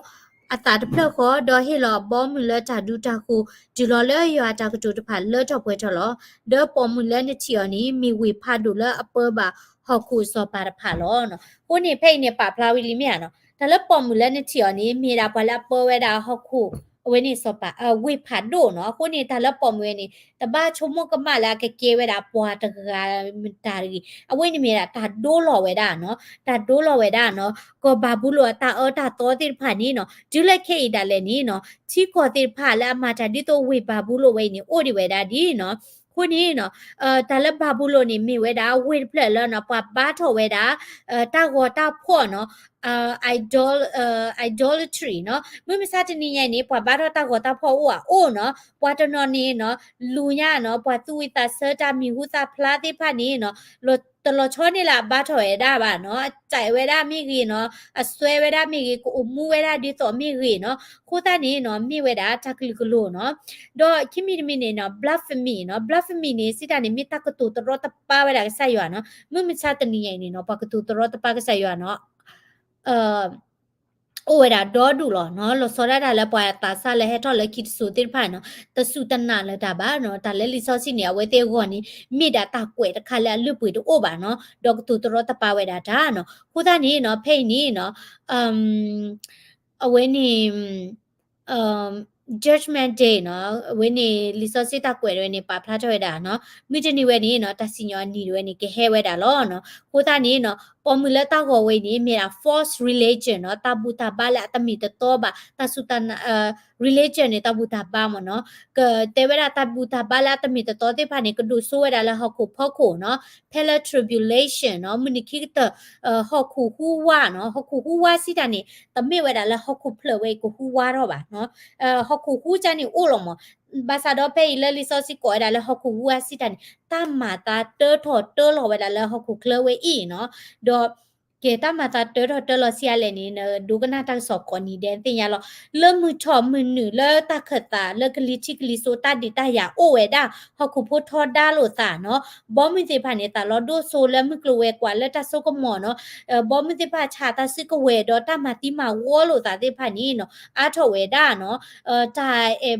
အသးတဖျၢၣ်ဃီ, ဒီးဟ့ၣ်လီၤအဘီအမုၢ်လၢတၢ်ဒူတၢ်ဃိၤ, တုၤလီၤလၢယွၤအတၢ်ကတိၤတဖၣ်လၢထီၣ်ပှဲၤထီၣ်လီၤ. ဒီးပိာ်မုၣ်လၢနထံၣ်အီၤန့ၣ် မ့ၢ်ဝ့ၢ်ဖးဒိၣ်လၢအပၢဘၣ်ဟီၣ်ခိၣ်စီၤပၤတဖၣ်လီၤ. အဃိန့ၣ် ဖဲအံၤန့ၣ် ပာ်ဖျါဝံၤလံမ့ၢ်ဧါနီၤ, တၢ်လၢပိာ်မုၣ်လၢနထံၣ်အီၤန့ၣ် မ့ၢ်ဒၣ်ပှၤလၢအပၢဝဲဒၣ်ဟီၣ်ခိၣ် အဝဲန့ၣ်စီၤပၤ ဝ့ၢ်ဖးဒိၣ်နီၤ. အဃိန့ၣ် တၢ်လၢပိာ်မုၣ်ဝဲန့ၣ် တဘၣ်ဆိကမိၣ်ကမၣ်လၢအကကဲဝဲဒၣ်ပှၤတဂၤမတၤတဂ့ၤ, အဝဲန့ၣ်မ့ၢ်ဒၣ်တၢ်ဒိလီၤဝဲဒၣ်နီၤ, တၢ်ဒိလီၤဝဲဒၣ်နီၤ, ကီၢ်ဘၤဘူလိၣ်အတၢ်အၢတၢ်သီသ့ၣ်တဖၣ်န့ၣ်နီၤ, တုၤလၢခဲအံၤဒၣ်လဲာ်န့ၣ်နီၤ, ထံကီၢ်သ့ၣ်တဖၣ်လၢအမၤတၢ်ဒ်သိးဝ့ၢ်ဘၤဘူလိၣ်ဝဲအံၤန့ၣ် အိၣ်ဒံးဝဲဒၣ်ဒ်နီၤ. အဃိန့ၣ်နီၤ တၢ်လၢဘၤဘူလိၣ်န့ၣ် မ့ၢ်ဝဲဒၣ်ဝ့ၢ်တဖျၢၣ်လၢနီၤ ပှၤဘါထီၣ်ဝဲဒၣ် တၢ်ဂီၤတၢ်ဖီၣ်နီၤ, idol, idolatry နီၤ. မုၢ်မဆါတနံၤညါအံၤန့ၣ် ပှၤဘါထီၣ်တၢ်ဂီၤတၢ်ဖီၣ်အိၣ်ဧါ, အိၣ်နီၤ. ပှၤတနီၤန့ၣ်နီၤ လူၤညါနီၤ, ပှၤသူၣ်ဝံၣ်သးဆၢတၢ်မံၤဟူသၣ်ဖျါသ့ၣ်တဖၣ်န့ၣ်နီၤ, လီၤ တလီၤဆီန့ၣ်လၢအဘါထီၣ်ဝဲဒၣ်ဘၣ်နီၤ, အစဲးဝဲဒၣ်မ့ၢ်ဂ့ၤနီၤ, အစွဲဝဲဒၣ်မ့ၢ်ဂ့ၤ, ကအိၣ်မူဝဲဒၣ်ဒ်သိးမ့ၢ်ဂ့ၤနီၤ, အဃိသတးန့ၣ်နီၤ မ့ၢ်ဝဲဒၣ်တၢ်ကလုာ်ကလိၤနီၤ. ဒီးခံမံၤတမံၤန့ၣ်နီၤ blasphemy နီၤ, blasphemy န့ၣ် စံးတၢ်န့ၣ် မ့ၢ်တၢ်ကတိၤတရီတပါဝဲဒၣ်ကစၢ်ယွၤနီၤ. မုၢ်မဆါတနံၤညါအံၤန့ၣ်နီၤ ပှၤကတိၤတရီတပါကစၢ်ယွၤနီၤ အိၣ်ဝဲဒၣ်ဒီဒူၣ်လီၤနီၤ. လီၤဆီဒၣ်တၢ်လၢပှၤသးစၢ်လၢဟဲထီၣ်လၢခံတစိၤသ့ၣ်တဖၣ်နီၤ တစူၢ်တနာ်လၢၤတၢ်ဘၣ်နီၤ. တၢ်လၢလံာ်စီဆှံန့ၣ် အဝဲသ့ၣ်အဂီၢ်န့ၣ် မ့ၢ်ဒၣ်တၢ်ကွဲးတခါလၢအလုၢ်ပှ့ၤတအိၣ်ဘၣ်နီၤ, ဒီးကတိၤတရီတပါဝဲဒၣ်တၢ်နီၤ. အဃိသတးန့ၣ်နီၤ ဖဲအံၤန့ၣ်နီၤ အဝဲန့ၣ် Judgment Day နီၤ, အဝဲန့ၣ် လံာ်စီဆှံတၢ်ကွဲးတဝဲန့ၣ် ပာ်ဖျါထီၣ်ဝဲဒၣ်နီၤ, မုၢ်တနံၤဝဲန့ၣ်နီၤ တၢ်စံၣ်ညီၣ်အနံၤတဝဲန့ၣ် ကဟဲဝဲဒၣ်လီၤနီၤ. အဃိသတးန့ၣ်နီၤ ပိာ်မုၣ်လၢတၢ်ဂီၤဝဲအံၤန့ၣ် မ့ၢ်ဒၣ် false religion နီၤ, တၢ်ဘူၣ်တၢ်ဘါလၢအတမ့ၢ်တတီဘၣ်, တၢ်စူၢ်တၢ်နာ် religion န့ၣ် တၢ်ဘူၣ်တၢ်ဘါမ့ၢ်နီၤ, ကတဲဝဲဒၣ်တၢ်ဘူၣ်တၢ်ဘါလၢအတမ့ၢ်တတီသ့ၣ်တဖၣ်န့ၣ် ကဒိၣ်စိဝဲဒၣ်လၢဟီၣ်ခိၣ်ဖီခိၣ်နီၤ, ဖဲလၢ tribulation နီၤ, မုၢ်နံၤခံကတၢၢ် ဟီၣ်ခိၣ်ဟူးဝါနီၤ, ဟီၣ်ခိၣ်ဟူးဝါစံးတၢ်န့ၣ် တမ့ၢ်ဝဲဒၣ်လၢဟီၣ်ခိၣ်ဖျၢၣ်ဝဲအံၤကဟူးဝါထီၣ်ဘၣ်နီၤ, ဟီၣ်ခိၣ်ဟူးကၢ်န့ၣ်အိၣ်လီၤမး, ဘၣ်ဆၣ်ဒီးဖဲအံၤလၢလံာ်စီဆှံကိးဝဲဒၣ်လၢဟီၣ်ခိၣ်ဟူးဝါစံးတၢ်န့ၣ် တၢ်မၤသးတၢထီၣ်တၢလီၤဝဲဒၣ်လၢဟီၣ်ခိၣ်ချၢဝဲအံၤနီၤ, ဒီး ကဲတၢ်မၤသးတၢထီၣ်တၢလီၤဆံးအါလဲၣ်န့ၣ် နဒိကနၣ်တၢ်ကစီၣ်ကိးနံၤဒဲးသ့ၣ်ညါလီၤ. လၢမုၢ်ထီၣ်မုၢ်နုာ်လၢတၢ်ခၢၣ်သးလၢကလံၤထံးကလံၤစိးတၢ်ဒုးတၢ်ယၤအိၣ်ဝဲဒၣ် ဟီၣ်ခိၣ်ဖိထီဒါလိာ်သးနီၤ, ဘီမုၢ်သ့ၣ်တဖၣ်န့ၣ် သးလီၤဒိၣ်စိလၢမုၢ်ကျိၤဝဲၤကွာ်လၢတၢ်စိကမီၤနီၤ, ဘီမုၢ်သ့ၣ်တဖၣ်ဆးတၢ်စုကဝဲၤဒီးတၢ်မၤသံမၤဝီလိာ်သးသ့ၣ်တဖၣ်န့ၣ်နီၤ အါထီၣ်ဝဲဒၣ်နီၤ, တၢ်အဲၣ်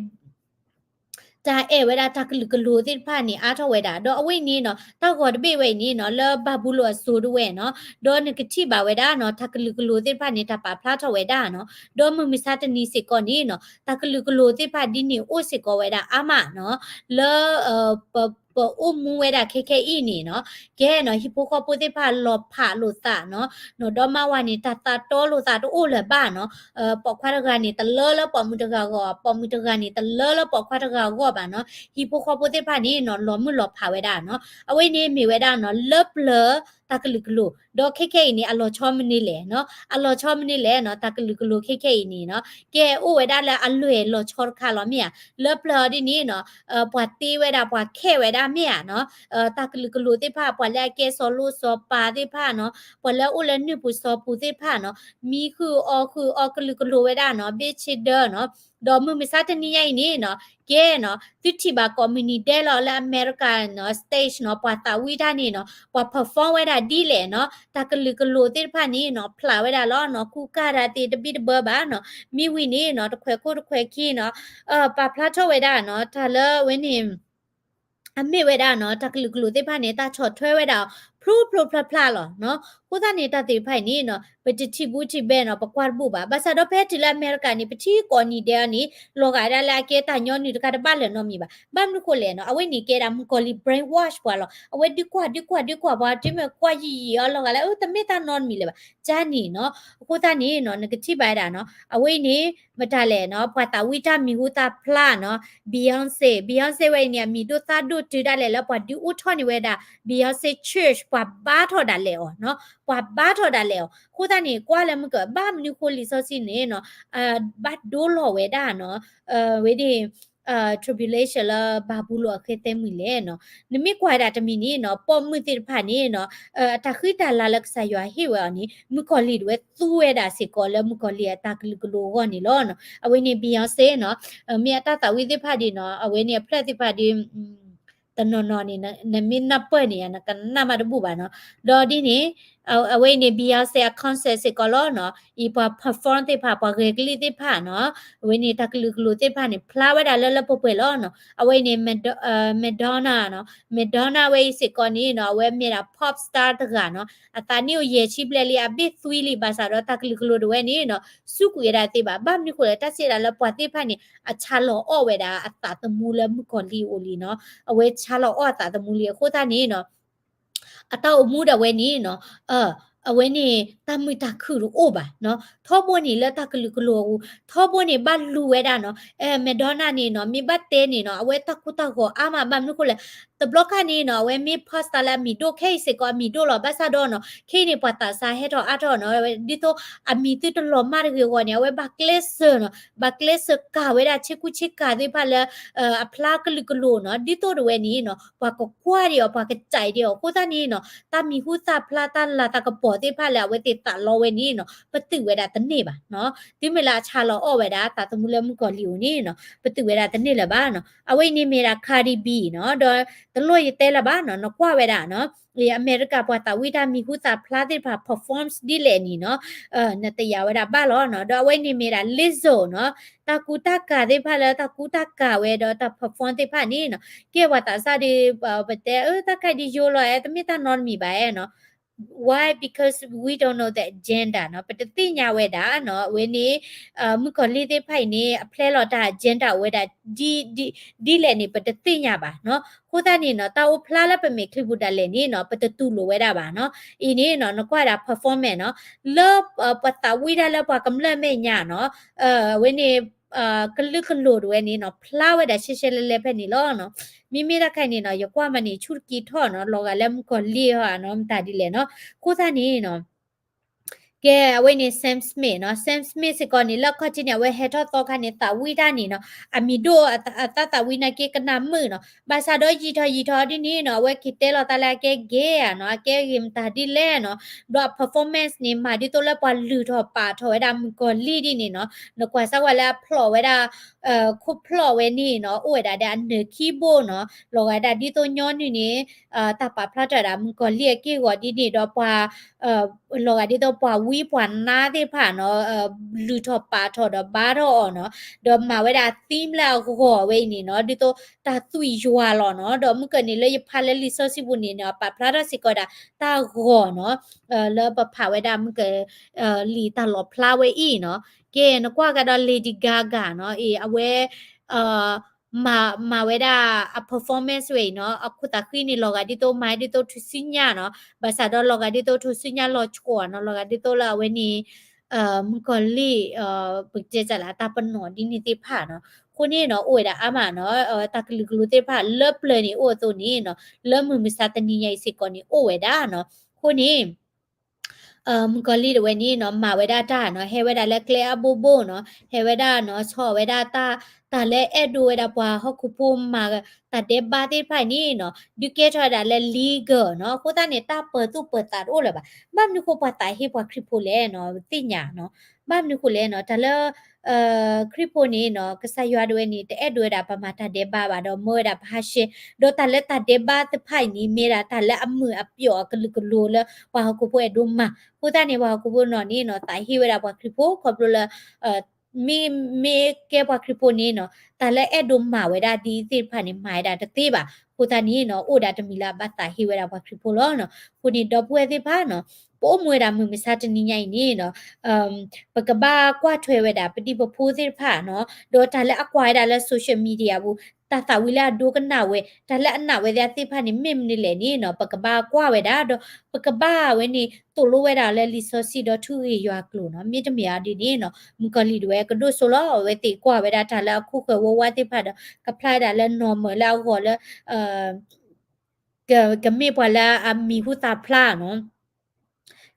တၢ်အဲၣ်ဝဲဒၣ်တၢ်ကလုာ်ကလိၤသ့ၣ်တဖၣ်န့ၣ် အါထီၣ်ဝဲဒၣ်, ဒီးအဝဲအံၤန့ၣ်နီၤ တၢ်ဂီၤတဘ့ၣ်ဝဲအံၤန့ၣ်နီၤ လၢဘၤဘူလိၣ်အစိၤဒၣ်ဝဲနီၤ, ဒီးနကထံၣ်ဘၣ်ဝဲဒၣ်နီၤ တၢ်ကလုာ်ကလိၤသ့ၣ်တဖၣ်န့ၣ် တၢ်ပာ်ဖျါထီၣ်ဝဲဒၣ်နီၤ, ဒီးမုၢ်မဆါတနံၤစ့ၢ်ကီးန့ၣ်နီၤ တၢ်ကလုာ်ကလိၤသ့ၣ်တဖၣ်ဒ်န့ၣ်အိၣ်စ့ၢ်ကီးဝဲဒၣ်အါမးနီၤ, လၢ ပအိၣ်မူဝဲဒၣ်ခဲခဲအံၤန့ၣ်နီၤ, ကဲနီၤ ဟံၣ်ဖိဃီဖိသ့ၣ်တဖၣ်လီၤဖးလိာ်သးနီၤ, နီၢ်ဒီမါဝၤန့ၣ် တၢ်သးတီလိာ်သးတအိၣ်လၢၤဘၣ်နီၤ, ပိာ်ခွါတဂၤန့ၣ် တလၢလၢပိာ်မုၣ်တဂၤအဂီၢ်, ပိာ်မုၣ်တဂၤန့ၣ်တလၢလၢပိာ်ခွါတဂၤအဂီၢ်ဘၣ်နီၤ, ဟံၣ်ဖိဃီဖိသ့ၣ်တဖၣ်န့ၣ်နီၤ လီၤမုၢ်လီၤဖးဝဲဒၣ်နီၤ, အဝဲန့ၣ်မ့ၢ်ဝဲဒၣ်နီၤ လၢပျၢၤတၢ်ကလုာ်ကလိၤ, ဒီးခဲခဲအံၤန့ၣ် အလီၤဆီမနုၤလဲၣ်နီၤ, အလီၤဆီမနုၤလဲၣ်နီၤ တၢ်ကလုာ်ကလိၤခဲခဲအံၤန့ၣ်နီၤ, ကဲအိၣ်ဝဲဒၣ်လၢအလွဲၢ်လီၤဆီတခါလီၤမ့ၢ်ဧါ, လၢပျၢၤအီၤဒ်န့ၣ်နီၤ ပှၤတ့ဝဲဒၣ် ပှၤခဲဝဲဒၣ်မ့ၢ်ဧါနီၤ, တၢ်ကလုာ်ကလိၤသ့ၣ်တဖၣ် ပှၤလၢအကဲစီၤလိၤစီၤပၤသ့ၣ်တဖၣ်နီၤ, ပှၤလၢအအိၣ်လၢနုၢ်ပူၤစီၤပူၤသ့ၣ်တဖၣ်နီၤ, မံဃုာ်အီၣ်ဃုာ်အီၣ်ကလုာ်ကလိၤဝဲဒၣ်နီၤ, ဘ့ၣ်ဆ့ဒၢနီၤ, ဒီးမုၢ်မဆါတနံၤညါအံၤန့ၣ်နီၤ, ကဲနီၤ သုထံၣ်ဘၣ်ကိးမုၢ်နံၤဒဲးလီၤလၢအမဲရကၤနီၤ stage နီၤ ပှၤသးဝံၣ်တၢ်န့ၣ်နီၤ ပှၤ perform ဝဲဒၣ်ဒ်လဲၣ်နီၤ, တၢ်ကလုာ်ကလိၤသ့ၣ်တဖၣ်န့ၣ်နီၤ ဖျးဝဲဒၣ်လီၤနီၤ ကူကၢ်တၢ်သ့တဘံၣ်တဘၢဘၣ်နီၤ, မ့ၢ်ဝံၤန့ၣ်နီၤ တခွဲးခိၣ်တခွဲးခံနီၤ, ပာ်ဖျါထီၣ်ဝဲဒၣ်နီၤ တၢ်လၢအဝဲန့ၣ် အမ့ၢ်ဝဲဒၣ်နီၤ တၢ်ကလုာ်ကလိၤသ့ၣ်တဖၣ်န့ၣ် တၢ်ဆီၣ်ထွဲဝဲဒၣ် ဖျိဖျိဖျါဖျါလီၤနီၤ, အဃိသတးန့ၣ် တၢ်သ့ၣ်တဖၣ်အံၤန့ၣ်နီၤ ပတထံၣ်ဘူးထံၣ်ဘဲနီၤ ပကွၢ်တဘူၣ်ဘၣ်, ဘၣ်ဆၣ်ဒီးဖဲတုၤလၢအမဲရကၤန့ၣ် ပထံၣ်ကိးနံၤဒဲးအီၤန့ၣ် လီၤဂာ်ဝဲဒၣ်လၢအကဲတၢ်ညီနုၢ်တခါတဘၣ်လၢၤနီတမံၤဘၣ်, ဘၣ်မနုၤဃိလဲၣ်နီၤ အဝဲန့ၣ်ကဲဒၣ်မုၣ်ကီၤလံၤ brainwash ပှၤလီၤ, အဝဲဒုးကွၢ်ဒုးကွၢ်ဒုးကွၢ်ပှၤ တုၤမ့ၢ်ကွၢ်ယံာ်ယံာ်အီၤလီၤဂာ်လၢ အၢ တမ့ၢ်တၢ်နီတမံၤလၢၤဘၣ် ကန့ၣ်နီၤ, အဃိသတးန့ၣ်နီၤ နကထံၣ်ဘၣ်ဝဲဒၣ်နီၤ အဝဲအံၤန့ၣ် မတၤလဲၣ်နီၤ ပှၤသးဝံၣ်တၢ်မံၤဟူသၣ်ဖျါနီၤ Beyonce, Beyonce ဝဲအံၤန့ၣ် အမံၤဒိၣ်သၣ်ဒိၣ်တုၤဒၣ်လဲာ်လၢပှၤဒုးအိၣ်ထီၣ်န့ၢ်ဝဲဒၣ် Beyonce Church ပှၤဘါထီၣ်ဒၣ်လဲာ်အီၤနီၤ ပှၤဘါထီၣ်ဒၣ်လဲာ်အီၤ, အဃိသတးန့ၣ် ကွၢ်လၢမုၢ်က ဘၣ်မနုၤဃိလံာ်စီဆှံန့ၣ်နီၤ ဘၣ်ဒိလီၤဝဲဒၣ်နီၤ ဝဲဒၣ် tribulation လၢဘၤဘူလိၣ်အဃဲသဲမုၢ်လဲၣ်နီၤ, နမ့ၢ်ကွၢ်ဝဲဒၣ်တမံၤန့ၣ်နီၤ ပိာ်မုၣ်သ့ၣ်တဖၣ်န့ၣ်နီၤ အတၢ်ဃံတၢ်လၤလၢကစၢ်ယွၤဟ့ၣ်ဝဲအီၤန့ၣ် မုၣ်ကီၤလံၢ်တဝဲသူဝဲဒၣ်စ့ၢ်ကီးလၢမုၣ်ကီၤလံၢ်အတၢ်ကလုာ်ကလိၤအဂီၢ်န့ၣ်လီၤနီၤ, အဝဲန့ၣ် Beyonce နီၤ မ့ၢ်အတၢ်သးဝံၣ်သ့ၣ်တဖၣ်ဒ်နီၤ အဝဲန့ၣ်အဖျၢၣ်သ့ၣ်တဖၣ်ဒ် တနီၤနီၤန့ၣ် နမ့ၢ်နၢ်ပၢၢ်န့ၣ် နကနၢ်မးတဘူၣ်ဘၣ်နီၤ, ဒီးဒ်န့ၣ် အဝဲအံၤန့ၣ် Beyonce အ concert စ့ၢ်ကီးလီၤနီၤ, အံၤပှၤ perform သ့ၣ်တဖၣ် ပှၤဂဲၤကလံၣ်သ့ၣ်တဖၣ်နီၤ, အဝဲန့ၣ် တၢ်ကလုာ်ကလိၤသ့ၣ်တဖၣ်န့ၣ် ဖျါဝဲဒၣ်လၢလၢပှဲၤပှဲၤလီၤနီၤ, အဝဲအံၤန့ၣ် Mad- Madonna နီၤ, Madonna ဝဲအံၤစ့ၢ်ကီးန့ၣ်နီၤ အဝဲမ့ၢ်ဒၣ် pop star တဂၤနီၤ, အသးနံၣ်အိၣ်ယဲၢ်ဆံဘျဲၣ်လံ အဘ့ၣ်သွံလံ ဘၣ်ဆၣ်ဒီး တၢ်ကလုာ်ကလိၤတဝဲန့ၣ်နီၤ စူးကွံာ်ဝဲဒၣ်သ့ဘၣ်, ဘၣ်မနုၤဃိလဲၣ် တၢ်စံးဒၣ်လၢပှၤသ့ၣ်တဖၣ်န့ၣ် အဆါလီၤအီၣ်ဝဲဒၣ်အသးသမူလၢမုၣ်ကီၤလံၢ်အအိၣ်လံနီၤ, အဝဲဆါလီၤအီၣ်အသးသမူလံ အဃိသတးန့ၣ်နီၤ အတၢ်အိၣ်မူဒၣ်ဝဲန့ၣ်နီၤ, အဝဲန့ၣ် တၢ်မုာ်တၢ်ခုၣ်တအိၣ်ဘၣ်နီၤ, ထီဘိန့ၣ်လၢတၢ်ကလုာ်ကလိၤအပူၤ, ထီဘိန့ၣ်ဘၣ်လူၤဝဲဒၣ်နီၤ, Madonna န့ၣ်နီၤ မ့ၢ်ဘၣ်တဲန့ၣ်နီၤ အဝဲတၢ်ကိၢ်တၢ်ဂီၤအါမး ဘၣ်မနုၤဃိလဲၣ် တဘျီခါန့ၣ်နီၤ အဝဲမ့ၢ် post တၢ်လၢအမံၤဒိၣ်ခဲအံၤစ့ၢ်ကီး အမံၤဒိၣ်လီၤ. ဘၣ်ဆၣ်ဒီးနီၤ ခဲအံၤန့ၣ် ပှၤသးစၢ်ဟဲထီၣ်အါထီၣ်နီၤ ဒ်သိးအမံၤသုတလီၤမၢ်တဂ့ၤအဂီၢ်န့ၣ် အဝဲဘၣ်ကျဲးစၢးနီၤ ဘၣ်ကျဲးစၢးကၤဝဲဒၣ်ဆ့ကူဆ့ကၤသ့ၣ်တဖၣ်လၢ အဖျါကလုာ်ကလိာ်နီၤ ဒ်သိးတဝဲန့ၣ်နီၤ ပှၤကကွၢ်ဒံးအီၤ ပှၤကစံးဒံးအီၤ အဃိသတးန့ၣ်နီၤ တၢ်မံၤဟူသၣ်ဖျါ တၢ်လၤတၢ်ကပီၤသ့ၣ်တဖၣ်လၢအဝဲသ့ၣ်သးလီဝဲန့ၣ်နီၤ ပတုာ်ဝဲဒၣ်တန့ၢ်ဘၣ်နီၤ. တုၤမ့ၢ်လၢအဆါလီၤအီၣ်ဝဲဒၣ် သးသမူလၢမုၣ်ကီၤလံၢ်အအိၣ်န့ၣ်နီၤ ပတုာ်ဝဲဒၣ်တန့ၢ်လၢၤဘၣ်နီၤ. အဝဲအံၤန့ၣ်မ့ၢ်ဒၣ် Cardi B နီၤ ဒီးတလိၣ်ယတဲလၢၤဘၣ်နီၤ နကွၢ်ဝဲဒၣ်နီၤ အမဲရကၤပှၤသးဝံၣ်တၢ်မံၤဟူသၣ်ဖျါသ့ၣ်တဖၣ် performs ဒ်လဲၣ်န့ၣ်နီၤ နတယာ်ဝဲဒၣ်ဘၣ်လီၤနီၤ. ဒီးအဝဲန့ၣ်မ့ၢ်ဒၣ် Lizzo နီၤ တၢ်ကူတၢ်ကၤသ့ၣ်တဖၣ်လၢတၢ်ကူတၢ်ကၤဝဲဒီးတၢ် perform သ့ၣ်တဖၣ်န့ၣ်နီၤ ကဲပှၤသးစၢ်ဒီး ပတဲအၢ တၢ်ခါဒ်ယိလီၤ အဲ တမ့ၢ်တၢ်နီတမံၤဘၣ်အဲနီၤ Why? Because we don't know the agenda နီၤ ပတသ့ၣ်ညါဝဲဒၣ်နီၤ အဝဲန့ၣ် မုၣ်ကီၤလံၢ်သ့ၣ်တဖၣ်အံၤန့ၣ် အ plan လီၤတၢ် agenda အိၣ်ဝဲဒၣ် ဒ်လဲၣ်န့ၣ် ပတသ့ၣ်ညါဘၣ်နီၤ. အဃိသတးန့ၣ်နီၤ တၢ်အိၣ်ဖျါလၢပမဲာ်ချံပူၤဒၣ်လဲာ်န့ၣ်နီၤ ပတတူၢ်လိာ်ဝဲဒၣ်ဘၣ်နီၤ. အံၤန့ၣ်နီၤ နကွၢ်ဒၣ် performance နီၤ လၢ ပှၤသးဝံၣ်တၢ်လၢပှၤကမျၢၢ်မဲာ်ညါနီၤ အဝဲန့ၣ် ကလုာ်ကလိာ်တဝဲန့ၣ်နီၤ ဖျါဝဲဒၣ်ရှဲရှဲလဲလဲဖဲန့ၣ်လီၤနီၤ. မ့မ့ၢ်တၢ်ခါအံၤန့ၣ်နီၤ ယကွၢ်မးန့ၣ် ဆူၣ်တက့ၤထီၣ်နီၤ လီၤဂာ်လၢမုၣ်ကီၤလံၢ်ဟီနီၤ မတၤဒ်လဲၣ်နီၤ. အဃိသတးန့ၣ်နီၤ ကဲ အဝဲန့ၣ် Sam Smith နီၤ Sam Smith စ့ၢ်ကီးန့ၣ် လၢအခီၣ်ထံးန့ၣ် အဝဲဟဲထီၣ်သီခါန့ၣ် သးဝံၣ်တၢ်န့ၣ်နီၤ အမံၤဒိၣ်အသးသးဝံၣ်နာ်က့ကနၣ်မုာ်နီၤ ဘၣ်ဆၣ်ဒီးယံာ်ထီၣ်ယံာ်ထီၣ်ဒ်န့ၣ်နီၤ အဝဲက့ၤတဲလီၤသးလၢအကဲ gay ဧါနီၤ အကဲဂ့ၤမတၤဒ်လဲၣ်နီၤ ဒီးအ performance န့ၣ် မၤဒ်သိးလၢပှၤလုၢ်ထီၣ်ပာ်ထီၣ်ဝဲဒၣ်မုၣ်ကီၤလံၢ်ဒ်န့ၣ်နီၤ နကွၢ်စၢ်ဝဲလၢအဖျိးဝဲဒၣ် ခိၣ်ဖျီၣ်ဝဲန့ၣ်နီၤ အိၣ်ဝဲဒၣ်ဒီးအနၢၤခံဘိနီၤ လီၤဂာ်ဒၣ်ဒ်သိးညီနုၢ်န့ၣ် တၢ်ပာ်ဖျါထီၣ်ဝဲဒၣ်မုၣ်ကီၤလံၢ်အက့ၢ်အဂီၤဒ်န့ၣ်ဒီးပှၤ လီၤဂာ်ဒ်သိးပှၤဝံပှၤနါသ့ၣ်တဖၣ်နီၤ လုၢ်ထီၣ်ပာ်ထီၣ်ဒီးဘါထီၣ်အီၤနီၤ ဒီးမၤဝဲဒၣ် theme လၢအဂီၤဝဲအံၤန့ၣ်နီၤ ဒ်သိးတၢ်သွံၣ်ယွၤလီၤနီၤ ဒီးမုၢ်ကၢၢ်န့ၣ်လၢယဖးလၢလံာ်စီဆှံပူၤန့ၣ်နီၤ ပာ်ဖျါထီၣ်စ့ၢ်ကီးဒၣ်တၢ်ဂီၤနီၤ လၢပဖးဝဲဒၣ်မုၢ်ကၢၢ် လံာ်တၢ်လီၤဖျါဝဲအံၤနီၤ ကဲ နကွၢ်ကဒီး Lady Gaga နီၤ အံၤ အဝဲ မၤ မၤဝဲဒၣ်အ performance ဝဲအံၤနီၤ အခိၣ်သးဃံန့ၣ် လီၤဂာ်ဒ်သိးမၤဒ်သိးထူၣ်စုညါနီၤ ဘၣ်ဆၣ်ဒီးလီၤဂာ်ဒ်သိးထူၣ်စုညါလီၤဆှီနီၤ လီၤဂာ်ဒ်သိးလၢအဝဲန့ၣ် မုၣ်ကီၤလံၢ် ပကတဲစၢ်လၢအတၢ်ပနီၣ်ဒ်န့ၣ်သ့ၣ်တဖၣ်နီၤ အဃိန့ၣ်နီၤ အိၣ်ဝဲဒၣ်အါမးနီၤ တၢ်ကလုာ်ကလိာ်သ့ၣ်တဖၣ် လၢပျၢၤန့ၣ်အိၣ်အသိးန့ၣ်နီၤ လၢမုၢ်မဆါတနံၤညါအံၤစ့ၢ်ကီးန့ၣ် အိၣ်ဝဲဒၣ်နီၤ အဃိန့ၣ် မုၣ်ကီၤလံၢ်တဝဲန့ၣ်နီၤ မၤဝဲဒၣ်တၢ်နီၤ ဟဲဝဲဒၣ်လၢကျဲအါဘိဘိနီၤ ဟဲဝဲဒၣ်နီၤ ဆီၣ်ဝဲဒၣ်တၢ် တၢ်လၢအဲၣ်ဒိးဝဲဒၣ်ပှၤဟီၣ်ခိၣ်ဖိမၤတၢ်ဒဲးဘးသ့ၣ်တဖၣ်အံၤန့ၣ်နီၤ ဒုးကဲထီၣ်ဝဲဒၣ်လၢ legal နီၤ အဃိသတးန့ၣ် တၢ်ပၢၤသူၣ်ပၢၤသးတအိၣ်လၢၤဘၣ် ဘၣ်မနုၤဃိပှၤသးဟ့ပှၤခရံာ်ဖိလဲၣ်နီၤ သ့ၣ်ညါနီၤ ဘၣ်မနုၤဃိလဲၣ်နီၤ တၢ်လၢ ခရံာ်ဖိန့ၣ်နီၤ ကစၢ်ယွၤတဝဲန့ၣ် တအဲၣ်ဒိးဝဲဒၣ်ပမၤတၢ်ဒဲးဘးဘၣ်ဒီးမၢဝဲဒၣ်ပဟးရှဲ ဒီးတၢ်လၢတၢ်ဒဲးဘးသ့ၣ်တဖၣ်အံၤန့ၣ် မ့ၢ်ဒၣ်တၢ်လၢအမုာ်အပျီၢ်အကလုာ်ကလိာ်လၢပှၤဟီၣ်ခိၣ်ဖိအဲၣ်ဒိးမၤ အဃိသတးန့ၣ် ပှၤဟီၣ်ခိၣ်ဖိနီၢ်န့ၣ်နီၤ သးဟ့ဝဲဒၣ်ပှၤခရံာ်ဖိခီဖျိလၢ မ့ၢ် မ့ၢ်ကဲပှၤခရံာ်ဖိန့ၣ်နီၤ တၢ်လၢအဲၣ်ဒိးမၤဝဲဒၣ်ဒ်သ့ၣ်တဖၣ်န့ၣ် မၤဝဲဒၣ်တသ့ဘၣ် အဃိသတးန့ၣ်နီၤ အိၣ်ဒၣ်တမံၤလၢအဘၣ်သးဟ့ဝဲဒၣ်ပှၤခရံာ်ဖိလီၤနီၤ အဃိန့ၣ် ဒီပုၢ်ဝဲၢ်သ့ၣ်တဖၣ်နီၤ ပအိၣ်မူဝဲဒၣ်မုၢ်မဆါတနံၤညါအံၤန့ၣ်နီၤ ပကဘၣ်ကွၢ်ထွဲဝဲဒၣ်ပဒံၣ်ပဖိသ့ၣ်တဖၣ်နီၤ ဒီးတၢ်လၢအကွၢ်ဝဲဒၣ်လၢ social media ပူၤ တၢ်သးဝံၣ်လၢအဒိကနၣ်ဝဲ တၢ်လၢအနာ်ဝဲသ့ၣ်တဖၣ်န့ၣ် မ့ၢ်မနုၤလဲၣ်န့ၣ်နီၤ ပကဘၣ်ကွၢ်ဝဲဒၣ် ဒီးပကဘၣ်ဝဲန့ၣ် သိၣ်လိဝဲဒၣ်လၢလံာ်စီဆှံဒီးထုကဖၣ်ယွၤအကျိာ်နီၤ မ့တမ့ၢ်အီၤဒ်န့ၣ်နီၤ မုၣ်ကီၤလံၢ်တဝဲကဒိၣ်စိလီၤ အဝဲသ့ၣ်ကွၢ်ဝဲဒၣ်တၢ်လၢအခိၣ်ဃၢၤဝါဝါသ့ၣ်တဖၣ်ဒီး ကဖျါဝဲဒၣ်လၢနီၢ်မၢၢ်လၢအဂီၢ်လၢ ကမ့ၢ်ပှၤလၢအမံၤဟူသၣ်ဖျါနီၤ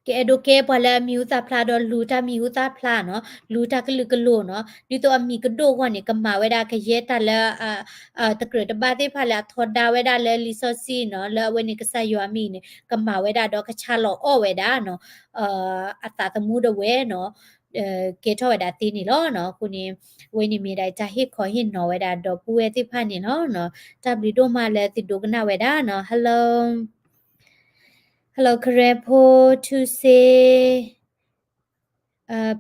ကအဲၣ်ဒိးကဲပှၤလၢအမံၤဟူသၣ်ဖျါဒီးလူၤတၢ်မံၤဟူသၣ်ဖျါနီၤ လူၤတၢ်ကလုာ်ကလိာ်နီၤ ဒ်သိးအမံၤကဒိၣ်အဂီၢ်န့ၣ် ကမၤဝဲဒၣ်ကယဲၢ်တၢ်လၢ တကြၢးတဘၣ်သ့ၣ်တဖၣ်လၢအထီဒါဝဲဒၣ်လၢလံာ်စီဆှံနီၤ လၢအဝဲန့ၣ်ကစၢ်ယွၤအမံၤန့ၣ် ကမၤဝဲဒၣ်ဒီးကဆါလီၤအီၣ်ဝဲဒၣ်နီၤ အသးသမူတဝဲနီၤ ကဲထီၣ်ဝဲဒၣ်သ့န့ၣ်လီၤနီၤ အဃိန့ၣ် အဝဲန့ၣ်မ့ၢ်ဒၣ်တၢ်ဟ့ၣ်ခီဟ့ၣ်နီၤဝဲဒၣ်ဒီပုၢ်ဝဲၢ်သ့ၣ်တဖၣ်န့ၣ်လီၤနီၤ တၢ်ဘျုးဒိၣ်မးလၢသုဒိကနၣ်ဝဲဒၣ်နီၤ Hello Hello ကရၢဖိ ထူစ့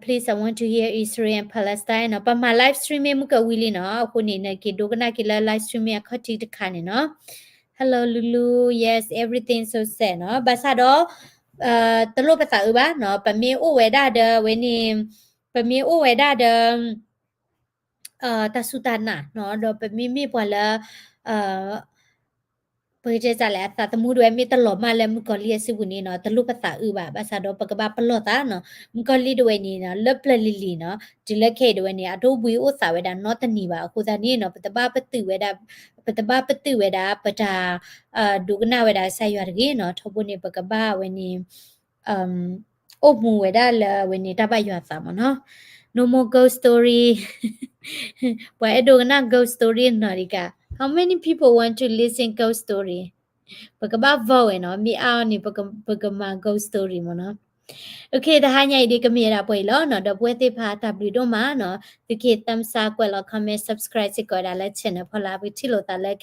Please, I want to hear Israel and Palestine နီၤ ပမၤ live streaming မုၢ်ကဝံၤလံနီၤ အဃိန့ၣ် နက့ၤဒိကနၣ်က့ၤလၢ live streaming အခီၣ်ထံးတခါန့ၣ်နီၤ Hello Lulu, yes, everything so sad နီၤ ဘၣ်ဆၣ်ဒီး တလိၣ်ပသးအုးဘၣ်နီၤ ပမ့ၢ်အိၣ်ဝဲဒၣ်ဒီး ဝဲန့ၣ် ပမ့ၢ်အိၣ်ဝဲဒၣ်ဒီး တၢ်စူၢ်တၢ်နာ်နီၤ ဒီးပမ့မ့ၢ်ပှၤလၢ ပကတဲဒ်လဲၣ် အသးသမူဒၣ်ဝဲမ့ၢ်တလီၤမၢ်လၢမုၣ်ကီၤလံၢ်အစုပူၤန့ၣ်နီၤ တလိၣ်ပသးအုးဘၣ်. ဘၣ်ဆၣ်ဒီးပကဘၣ်ပလီၢ်သးနီၤ. မုၣ်ကီၤလံၢ်ဒၣ်ဝဲန့ၣ်နီၤ လၢပျၢၤလံၤလံၤနီၤ တုၤလၢခဲအံၤဒၣ်ဝဲန့ၣ် အတအိၣ်ဘှံးအိၣ်သးဝဲဒၣ်နီတနံၤဘၣ်. အဃိသတးန့ၣ်နီၤ ပတဘၣ်ပတုာ်ဝဲဒၣ်, ပတဘၣ်ပတုာ်ဝဲဒၣ် ပတၢ် ဒိကနၣ်ဝဲဒၣ်ကစၢ်ယွၤတဂ့ၤနီၤ. ထီဘိန့ၣ် ပကဘၣ်ဝဲန့ၣ် အိၣ်မူဝဲဒၣ်လၢအဝဲန့ၣ် တၢ်ဘၣ်ယွၤအသးမ့ၢ်နီၤ. No more ghost story. ပှၤအဲၣ်ဒိးကနၣ် ghost story နီၤဒံးကါ. How many people want to listen ghost story? ပကဘၣ် vote ဝဲနီၤ. မ့ၢ်အါအီၤန့ၣ် ပကမၤ ghost story မ့ၢ်နီၤ. Okay, တဟါညါအံၤဒ်ကမ့ၢ်ဝဲဒၣ်ပှဲၤအံၤလီၤနီၤ. ဒီပုၢ်ဝဲၢ်သ့ၣ်တဖၣ် တၢ်ဘျုးဒိၣ်မးနီၤ. သုကဟ့ၣ် thumbs up ကွဲးလီၤ comment, subscribe စ့ၢ်ကီးဝဲဒၣ်လၢ channel ဖီလာ်. ပကထံၣ်လိာ်သးလၢ